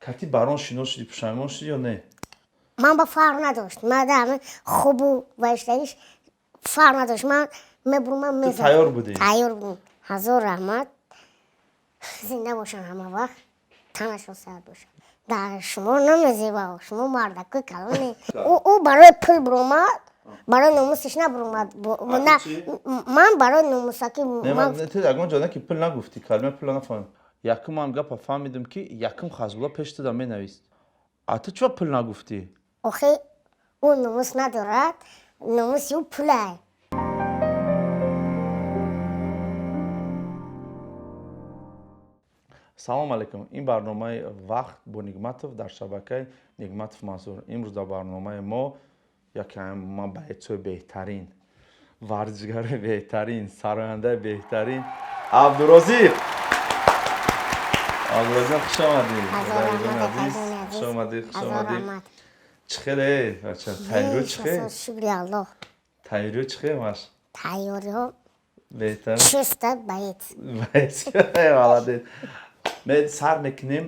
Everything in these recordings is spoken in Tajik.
Кати барон шинос шудӣ, пушаймон шудӣ ё не? Ман ба фарқ надошт. Ман дар ҳамин хубу вайштагиш фарқ надошт. Ман мебурмам, Ту мезадам. тайёр будӣ? Тайёр будем. Ҳазор раҳмат, зинда бошанд, ҳама вақт танашон саҳат бошад. Дар шумо намезеба, шумо мардакои калоне. Ӯ барои пул буромад, барои номусиш набуромад. А На, ту чӣ? Ман барои номусакӣ. Не, ман ту ягон ҷо не ки пул нагуфтӣ, калимаи пулро нафаҳмидам. Якум ман гапа фаҳмидам, ки якум Хазбулла пеш туда менавист. А ту чӣ пул нагуфтӣ? Охи, ӯ номус надорад, номуси ӯ пулай. Салом алейкум, ин барномаи «Вақт» бо Нигматов дар шабакаи Нигматов Мансур. Имрӯз дар барномаи мо яке ман бойцои беҳтарин, варзишгари беҳтарин, сарояндаи беҳтарин Абдурозиқ. Абдурозиқ, хуш омадӣ. Ҳазор Ҷони раҳмат, азиз, акаҷони азиз. Хуш омадӣ, хуш Ҳазор омадӣ. раҳмат. Чӣ хеле, бача, тайёриё чӣ хел? Шукри Аллоҳ. Тайёриё чӣ хел, маш? Тайёриҳо Беҳтар. чиста, боец. Молодец. Ме сар мекунем,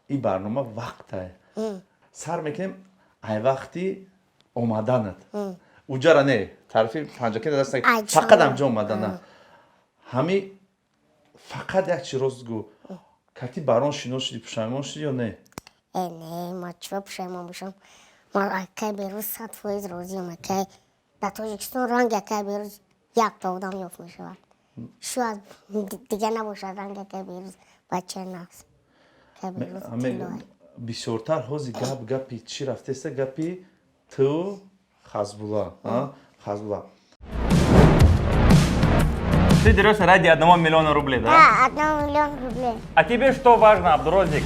ин барнома вақтай сар мекунем. Ай вақти омаданат уҷара не, тарафи Панҷакен даст, Ай, фақат чаро? Ҳамҷо омадана ҳами фақат як чи рост гӯ: кати барон шинос шудӣ, пушаймон шудӣ ё не? Э, не, ма чиба пушаймон бошам? Ман акай Берӯз 100% розиам. Акай дар Тоҷикистон ранги акай Берӯз якта одам ёфт мешавад, шояд дигар набошад. Ранги акай Берӯз бача наст. Акай Берӯз Ҳаме тиллоа. Бисёртар ҳози гап гапи чӣ рафтеста? Гапи ту, Хазбулла, а? Хазбулла. Ты дерешься ради 1 миллиона рублей, да? Да, 1 миллион рублей. А тебе что важно, Абдурозик?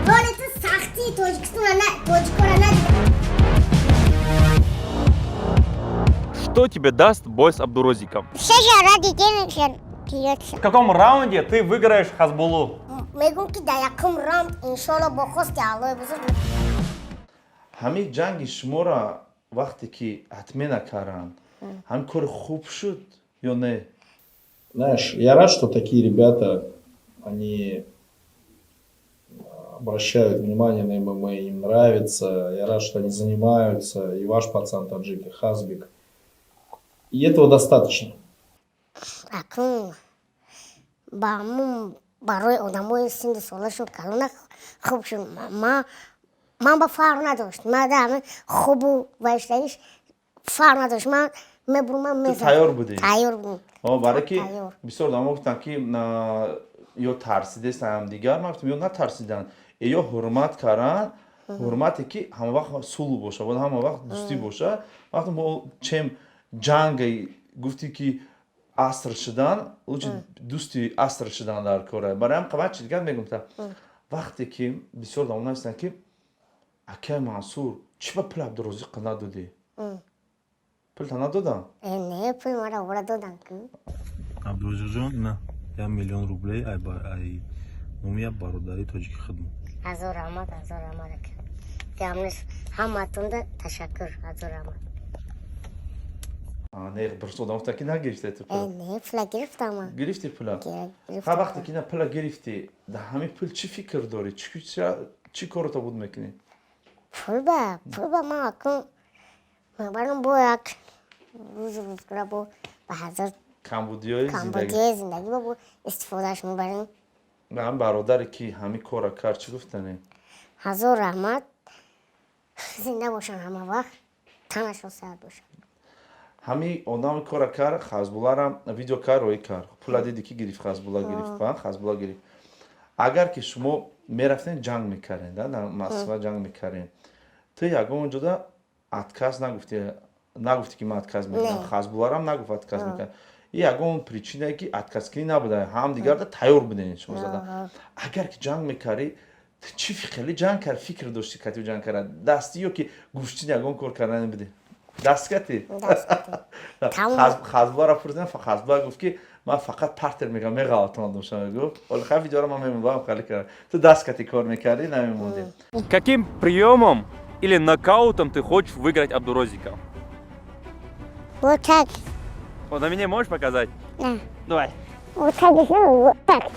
Вале ту сахтии Тоҷикистона на, тоҷикора надида. Что тебе даст бой с Абдурозиком? Все же ради денег же дерётся. В каком раунде ты выиграешь Хазбулу? Мегӯм, ки дар якум раунд, иншоалло, бо хости Аллоҳи бузург. Ҳамин ҷанги шуморо вақте ки отмена карданд, ҳамин кори хуб шуд ё не? Знаешь, я рад, что такие ребята, они обращают внимание на ММА, им нравится. Я рад, что они занимаются. И ваш пацан таджик, и Хазбик. И этого достаточно. Акнун ба ҳамун барои одамои синну солашон калона хуб шуд. Ман ба фарқ надошт. Ман дар ҳамин хубу вайштагиш фарқ надошт. Ман мебурмам, Ту мезадам. тайёр будӣ? Тайёр будем. О, барое ки Тайёр. бисёр одамо гуфтанд, ки ё тарсидестан ҳамдигар. Ман гуфтам, ё натарсиданд, ё ҳурмат карданд, ҳурмате ки ҳама вақт сулҳ боша, бояд ҳама вақт дӯстӣ боша. Вақте мо чем ҷанга гуфтӣ, ки аср шудан, лучше дӯсти аср шудан дар кора. Барои ҳам қабат чи дигар мегум та, вақте ки бисёр одамо нависанд, ки акай Мансур, чӣ ба пул Абдурозиққа надодӣ? Пулта надодам? Э, не, пул мара овара додан ку. Абдурозиқҷон, ина 1 миллион рублей ай номи як бародари тоҷики хидмат. Ҳазор раҳмат, ҳазор раҳмат, ака. Гамнис ҳаматонда ташаккур, ҳазор раҳмат. А, не, бирс одам гуфтанд, ки нагирифте ту Э, пул. Не, пула гирифтам ман. Гирифти пула? Гирифтам. Ҳар вақте ки ина пула гирифтӣ, дар ҳамин пул чӣ фикр дорӣ? Чӣ корото буд мекунӣ? Пул ба ман акун мебарам, бо як рӯзу рӯзгора, бо ба ҳазор камбудиҳои зиндагӣ. Камбудиҳои зиндагӣ бо истифодааш мебарем. Ҳам бародаре ки ҳамин корро кард, чӣ гуфтане? Ҳазор раҳмат, зинда бошанд, ҳама вақт танашон саҳат бошад. Ҳамин одами корро кард, Хазбулларам видео кард, роӣ кард, пула диди ки гирифт, Хазбулла гирифт, Хазбулла гирифт. Агар ки шумо мерафтен, ҷанг мекарден, дар Москва ҷанг мекарден, ту ягон ҷода отказ нагуфти, нагуфти ки ман отказ мекунам. Хазбулларам нагуфт отказ мекунам. И ягон причинае ки отказкунӣ набуда, ҳам дигарда тайёр буден шумо зада. Агар ки ҷанг мекардӣ, ту чӣ хеле ҷанг кард фикр дошти, кати ҷанг кард, дастӣ ё ки гӯштин, ягон кор кардани будӣ, дасткати? Хазбулларо пурсидам, Хазбулла гуфт, ки ман фақат партер мегам, меғалтонам гуфт. Оли хай, видеоро ман мемонам, хали кардам. Ту дасткати кор мекардӣ, намемондӣ. Каким приемом или нокаутом ты хочешь выиграть Абдурозика? Вот так. Вот на меня можешь показать? Да. Давай. Вот так сделаю, вот так.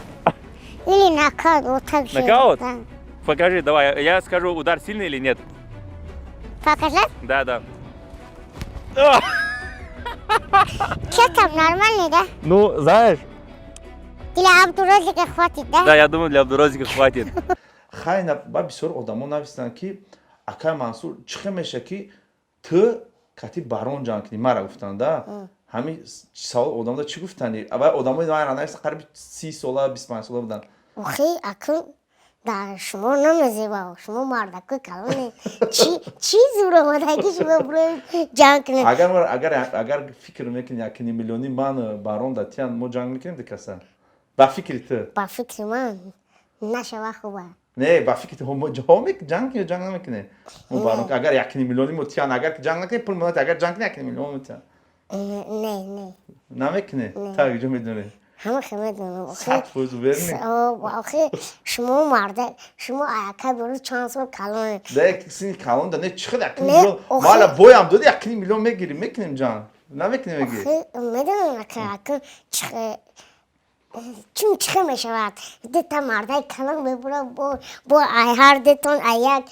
Или нокаут, вот так же. Нокаут? Да. Покажи, давай, я скажу, удар сильный или нет. Показать? Да. Что там, нормальный, да? Ну, знаешь. Для Абдурозика хватит, да? Да, я думаю, для Абдурозика хватит. Хайна ба бисёр одамо нависанд, ки акай Мансур, чӣ хел меша, ки ту кати Барон ҷанг кунӣ? Мара гуфтанд, да, ҳамин савол одамода чӣ гуфтани? Ва одамои нависта, қариби 30 сола, 25 сола буданд. Охи, акун дар шумо намезеба, шумо мардакои калоне, чӣ зур омадаги шумо бирои ҷанг кунед? Агар фикр мекунӣ, якним миллиони ман Барон да тиян, мо ҷанг мекунем дикаса, ба фикри ту? Ба фикри ман, нашава хуба. Не, ба фикри ту, мо ҷанг ё ҷанг намекунем? Мо Барон, агар якним миллиони мо тиян, агар ҷанг накунем, пул монад, агар ҷанг кунем, 1,5 миллион мо тиян. Не, не. Намекунӣ? Та ҷо медонӣ? Ҳама хел медонам. 100% уверенный? Охи, шумо марда, шумо ака беру чанд сол калоне. Да, сини калон да не, чӣ хел якним Не, миллион? охи. Мала боям доди, 1,5 миллион мегирим, мекунем ҷанг, намекунем, меги? Охи, медонам, ака, акун чун чихе мешавад, дета мардаи калон мебура, бо ай ҳар детон аяк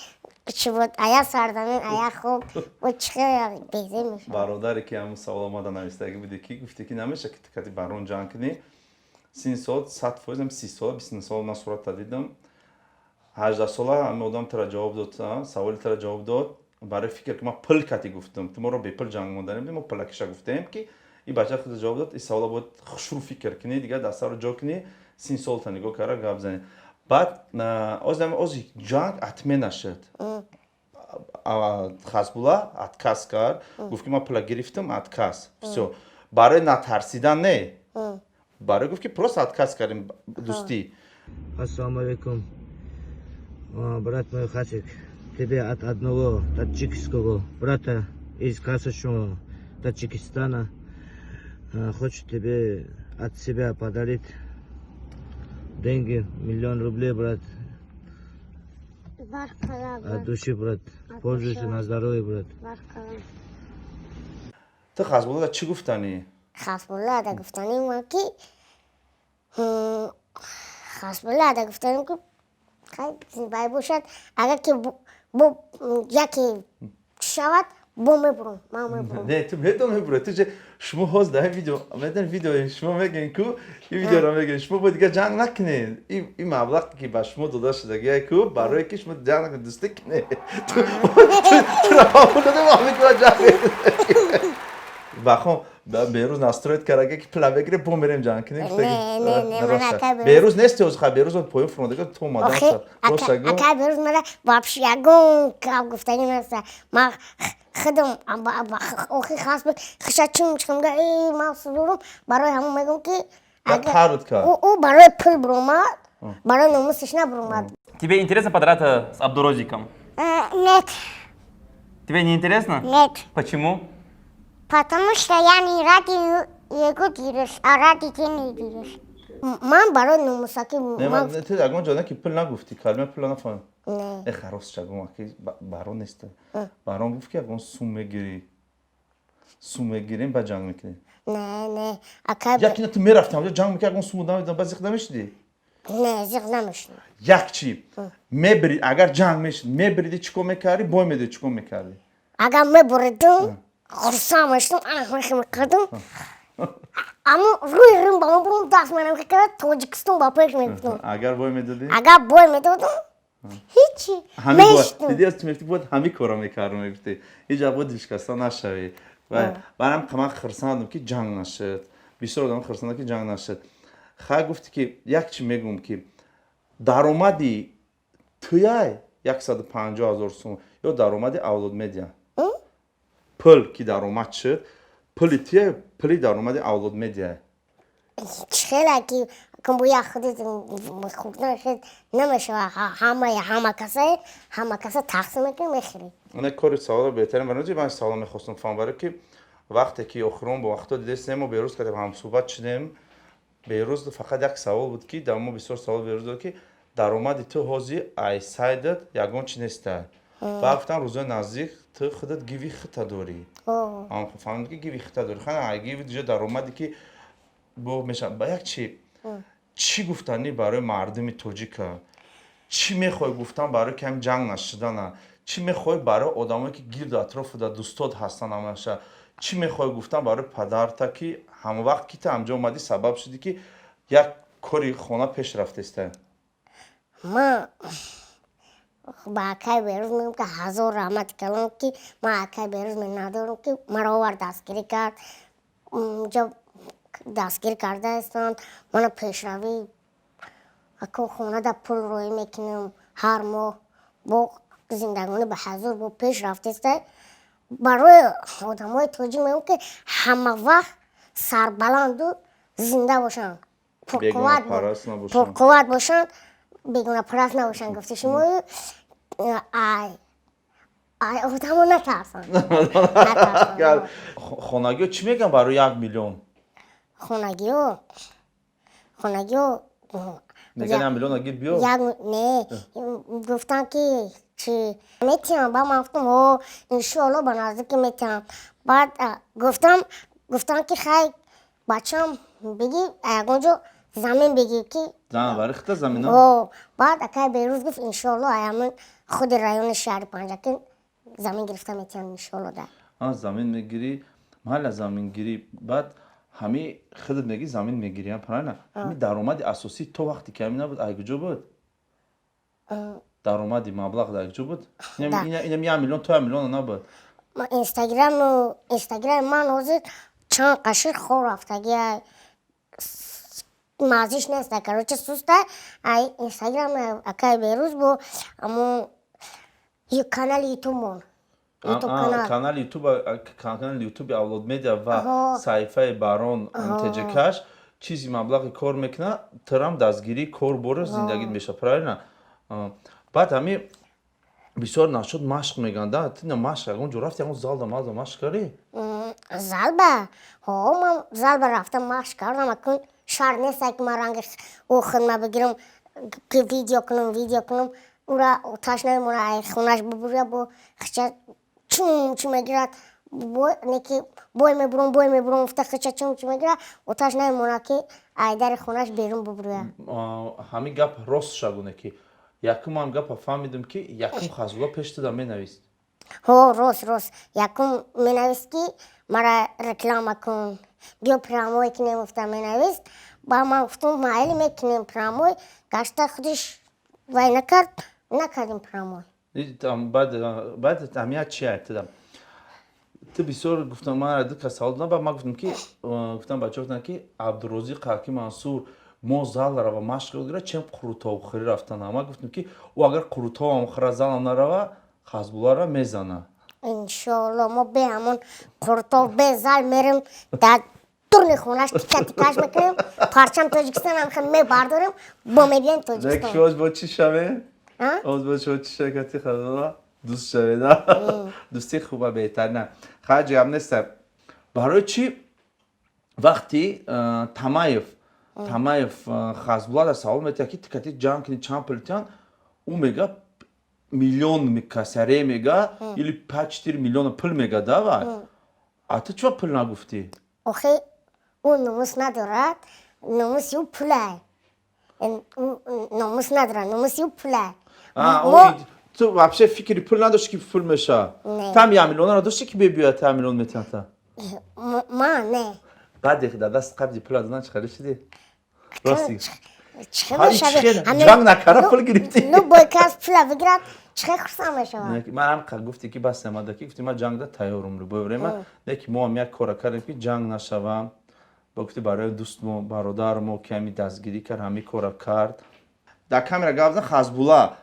чибод, ая сарзамин, ая хок, бо чихе безе мешавад. Бародаре, ки ҳамун савол омада навистагӣ буде, ки гуфте, ки намеша, ки ту кати Барон ҷанг кунӣ, сини сол 100%, ам 30 сола, 29 сола, ман сурата дидам, 18 сола. Ҳами одам тара ҷавоб дод, саволи тара ҷавоб дод. Барои фикр ки ман пул кати гуфтам, ту моро бепул ҷанг монданем, мо пулакиша гуфтем, ки и бача худа ҷавоб дод. И савола бояд хушрӯ фикр кунӣ, дигар дастаро ҷо кунӣ, сини солта нигоҳ кара гап занӣ. Баъд ози ҷанг отмена шуд. Хасбулла отказ кард, гуфт, ки ман пула гирифтам, отказ, всё. Барои натарсидан не, барои гуфт, ки просто отказ кардем дӯстӣ. Ассаламу алейкум, брат мой Хасик. Тебе от одного таджикского брата из красочного Таджикистана хочу тебе от себя подарить деньги, миллион рублей, брат. От души, брат. Пользуйся на здоровье, брат. Ту Хасбулла чӣ гуфтанӣ? Хасбулла да гуфтанӣ ман, ки Хасбулла да гуфтанем, ки бай бошад, агар ки бо яке шавад, бо мебурам, ман мебурам. Не, ту медон мебура, ту шумо ҳоз дар видео медон, видео шумо мегӯен ку, ин видеоро мегӯен, шумо бо дигар ҷанг накунед. Ин маблағ, ки ба шумо дода шудагия ку, барое ки шумо ҷанг накунед, дӯстӣ кунед. Тура пул додем, мекуна ҷанг бахон. Берӯз настроить карага, ки пула бигире, бо мерем ҷанг кунем. Берӯз нести ҳозир, ха, Берӯз поён фурондага, ту омадан. Ака, Берӯз мара вообще ягон гап гуфтагӣ неста. Ман худам охи хас буд, хиша чун чикамга, ман судурум, барои ҳамон мегӯм, ки ӯ барои пул буромад, барои номусиш набуромад. Тебе интересно подраться с Абдурозиком? Нет. Тебе не интересно? Нет. Почему? Потому что я не ради его дерусь, а ради денег дерусь. Ман барои номусакӣ. Ту ягон ҷо ки пул нагуфтӣ, калима пула нафаҳмид. Э, харос чагум, ки Барон нест. Барон гуфт, ки ягон сум мегирӣ, сум мегирем, ба ҷанг мекунем. Не, не, ака. Як ина ту мерафтӣ ҳамҷо, ҷанг мекунӣ, ягон сум намедонам, ба зиқ намешидӣ? Не, зиқ намешидам. Як чи мебири, агар ҷанг мешид, мебириди, чӣ кор мекардӣ, бой медодӣ, чӣ кор мекардӣ? Агар мебуридум, хурсанд мешудам, ана мекардам, аммо рӯи рӯм ба ман бурум, даст менам карда, Тоҷикистон ба пеш мегуфтам. Агар бой медодӣ? Агар бой медодам, ҳичи. Диди, аз ту мефти, бояд ҳами корро мекардам, мегуфтӣ, ҳеҷ вақт бояд дилшикаста нашавӣ. Барам ман хурсандам, ки ҷанг нашуд. Бисёр одам хурсандам, ки ҷанг нашуд. Хай, гуфтӣ, ки як чи мегӯм, ки даромади туяй 150 000 сум ё даромади Авлод Медиа, пул ки даромад шуд, пули туя, пули даромади Авлод Медиа? Хеле ки кумбуя худит хурдан шуд, намешава, ҳама каса тақсим мекунӣ, мехӯрӣ. Не, кори савола беҳтарин барои ман савола мехостум фаҳм, барои ки вақте ки охирон бо вақто дидестем, мо Берӯз кардем, ҳамсӯҳбат шудем. Берӯз фақат як савол буд, ки дар мо бисёр савол Берӯз дод, ки даромади ту ҳозир ай сайдат ягон чи неста. Баъд гуфтам, рӯзои наздик ту худат гиви хита дорӣ. Фаҳмид, ки гиви хита дорӣ, ай гиви диҷа даромаде, ки бо мешавад ба як чи. Чӣ гуфтанӣ барои мардуми тоҷика? Чӣ мехоҳӣ гуфтан барои ками ҷанг нашудана? Чӣ мехоҳӣ барои одамое, ки гирду атрофу да дӯстот ҳастан ҳамаша? Чӣ мехоҳӣ гуфтан барои падарта, ки ҳамавақт ки ту ҳамҷо омадӣ, сабаб шудӣ, ки як кори хона пеш рафтеста? Ман ба акай Берӯз мегӯям, ки ҳазор раҳмати калон, ки ман акай Берӯз надорам, ки маро овард, дастгирӣ кард. Ҷо дастгирӣ кардаистанд мана. Пешравӣ акун хонада пул роҳӣ мекунем ҳар моҳ, бо зиндагонӣ ба ҳазур бо пеш рафтеста. Барои одамои тоҷик мегӯям, ки ҳама вақт сарбаланду зинда бошанд, пурқувват Бегонапараст набошанд. пурқувват бошанд, бегонапараст набошанд. Гуфти шумо, ай ай одамо натарсанд, натарсанд. Хонагиҳо чӣ мегӯянд барои 1 миллион? Хонагиҳо Мегӯянд, 1 миллион гир, биё? Як не гуфтанд, ки чи метиҳам. Баъд ман гуфтам: «О, иншоалло, ба наздикӣ метиҳам». Баъд гуфтам, ки хай, бачам, бигӣ, ягон ҷо замин бигӣ, ки Зан бари хита замина. О, баъд акай Берӯз гуфт: «Иншоалло, аямин худи райони шаҳри Панҷакент замин гирифта метиҳам, иншоалло да». А, замин мегирӣ, майла, замингирӣ. Баъд ҳами худат мегӣ, замин мегирӣ, правильно? Ҳами даромади асосӣ то вақте ки ҳамин набуд, ай куҷо буд даромади, маблағ дар куҷо буд? Инам 1 миллион то 1 миллиона набуд. Инстаграми ман ҳозир чанд қашир хор рафтагия, мазиш неста, короче, суста. Ай Инстаграм акай Берӯз бо амо канали Ютубмон, Ютуб канал. Канали Ютуб, канали Ютуби Авлод Медиа ва саҳифаи Барон ТЖкаш чизи маблағи кор мекунад, тирам дастгирӣ кор бора, зиндагит мешавад, правильно? Баъд ҳами бисёр нашуд, машқ мегӯянд да, тина машқ ягон ҷо рафти, ягон залда малда машқ кардӣ? Залба ҳо, ман залба рафтам, машқ кардам. Акун шарт неста, ки ман ранги ӯ хидма бигирам, ки видео кунам, ура оташ намемона, ай хонаш бубуря, бо хича чум чум мегирад, неки бой мебурам, бой мебурам, уфта хича чум чум мегирад, оташ намемона, ки ай дари хонаш берун бубуря. Ҳамин гап рост шагуне, ки якум ҳам гапа фаҳмидем, ки якум Хазула пеш туда менавист. Ҳо, рост, якум менавист, ки мара реклама кун, биё прямой кунем, уфта менавист. Ба ман гуфтам: «Майли, мекунем прямой». Гашта худиш вай накард, накардем прямой. Баъд ҳамия чи туда ту бисёр гуфтам, ман ду кас савол додам. Баъд ман гуфтам, ки гуфтам, бачаҳо гуфтанд, ки Абдурозиқ ҳаки Мансур мо зал рава, машқ гира, чем қурутовхӯрӣ рафтан. Ман гуфтам, ки ӯ агар қурутовам хӯра, залам нарава, Хазбуллара мезана. Иншоалло, мо бе ҳамон қурутов, бе зал мерем, дар дурни хонаш тика тикаш мекунем, парчам Тоҷикистон ҳам мебардорем, бо мебиёем Тоҷикистон. Оз бо чӣ шавем? Оз бо шумо чӣ шакати Хазбулла дӯст шавед? Дӯстӣ хуба, беҳтар на хаҷ гап неста. Барои чӣ вақти Тамаев Хазбулла дар савол метиҳад, ки тикати ҷанг кунӣ, чанд пул тиҳанд, ӯ мега миллион касаре мега или 5-4 миллиона пул мега давай, а ту чӣ пул нагуфтӣ? Охи, ӯ номус надорад, номуси ӯ пулай, номус надорад, номуси ӯ пулай. Ту вообще фикри пул надошти, ки пул меша? Там 1 миллионро дошти, ки бебиёяд, 1 миллион метиҳанд? Ман не. Баъде дар даст қабзи пула додан, чӣ хеле шудӣ, рости? Чӣ? Ҷанг накарда пул гирифтӣ. Ну, бой кас пула бигирад, чӣ хел хурсанд мешавад. Ман ҳам гуфте, ки бас омада, ки гуфти ман ҷангда тайёрум любое время, не ки мо ҳам як кора кардем, ки ҷанг нашавам. Ба гуфти барои дӯстмо, бародармо, ки ҳами дастгирӣ кард, ҳами кора кард. Дар камера гап зан, Хазбула,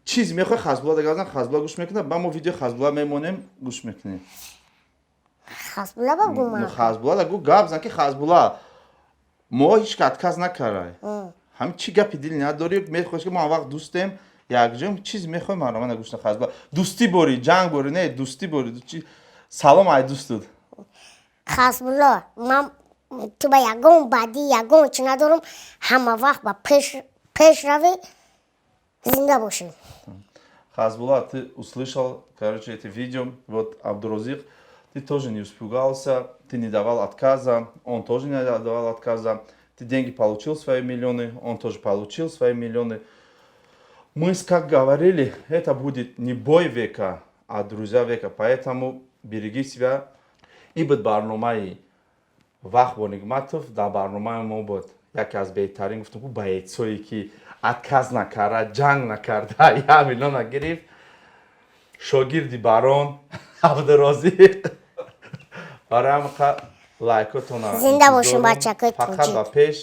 чиз мехоҳи, Хазбула да гап зан, Хазбула гӯш мекунад. Ба мо видеои Хазбула мемонем, гӯш мекунем. Хазбула ба гума. Хазбула да гу, гап зан, ки Хазбула, мо ҳеч ка отказ накарай. Ҳами чӣ гапи дил надорӣ, мехоҳӣ, ки мо ҳам вақт дӯстем, якҷоем, чиз мехоҳем, маро гӯш. Хазбула, дӯстӣ борӣ, ҷанг борӣ, не, дӯстӣ борӣ. Салом ай дӯстуд. Хасбулло, ман ту ба ягон бадӣ, ягон чӣ надорам. Ҳама вақт ба пеш пеш равӣ, зинда бошӣ. Хазбулла, ты услышал, короче, это видео, вот Абдурозик, ты тоже не испугался, ты не давал отказа, он тоже не давал отказа. Ты деньги получил, свои миллионы, он тоже получил свои миллионы. Мы, как говорили, это будет не бой века, а друзья века. Поэтому береги себя. И буд барномаи «Вақт бо Нигматов». Дар барномаи мо буд яке аз беҳтарин, гуфтам ку, боец ое ки отказ накарда, ҷанг накарда, 1 миллиона гирифт, шогирди барон Абдурозиқ. Барои ҳамин лайкотона Зинда бошем, бачакои фақат тоҷик. Ба пеш.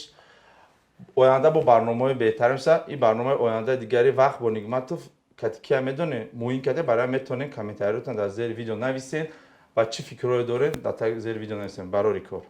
Оянда бо барномаҳои беҳтар меша. Ин барномаи оянда дигари «Вақт бо Нигматов» кати кия медонем, муҳим каде. Барои метавонем комментариётон дар зери видео нависен ва чӣ фикрҳое дорем, дар зери видео нависем. Барори кор.